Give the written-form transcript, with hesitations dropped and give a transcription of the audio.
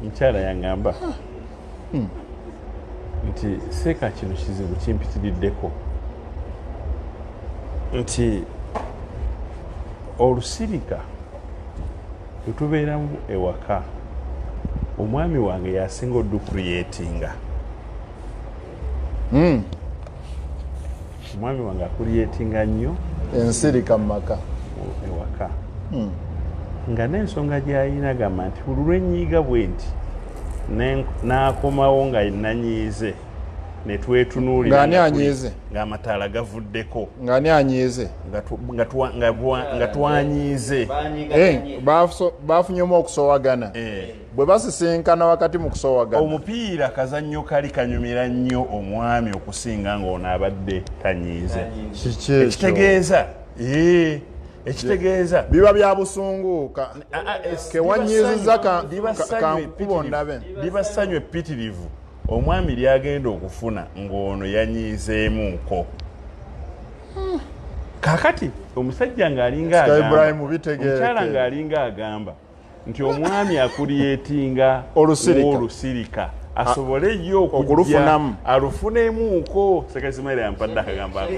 Mukyala yaŋŋamba nti, "Seeka, kino kizibu kimpitiriddeko," nti olusirika lwetubeeramu ewaka, omwami wange yasinga oducreatinga. Omwami wange acreatinga nnyo ensirika mu maka. Ewaka, nga n'ensonga gy'alina gamba nti buli lwenyiiga bwe nti n'akomawo nga nanyiize, ne twetunuulira. Ng'ani anyiize? Ng'amataala gavuddeko. Ng'ani anyiize? Nga twanyiize. Eh, bafunyemu okusowagana. Bwe basisinkana wakati mu kusowagana. Omupiira kazannyo kali kanyumira nnyo omwami okusinga ng'ono abadde tanyiize. Kiki ekyo? Ekitegeeza, ekitegeeza biba bya busungu Ah, ah, kewanyiiziza liba ssanyu kankuba eppitirivu. Ondabe. Liba ssanyu eppitirivu omwami lyagenda okufuna ng'ono yanyiizeemuuko. Kaakati omusajja ng'alinga Sika agamba, Ibrahim, bitegeereke. omukyala ng'alinga agamba nti omwami acreatinga Olusirika. Olusirika asobole ye okujja Okulufunamu. Alufunemuuko. Seka Ismaila yampadde akagambo ako.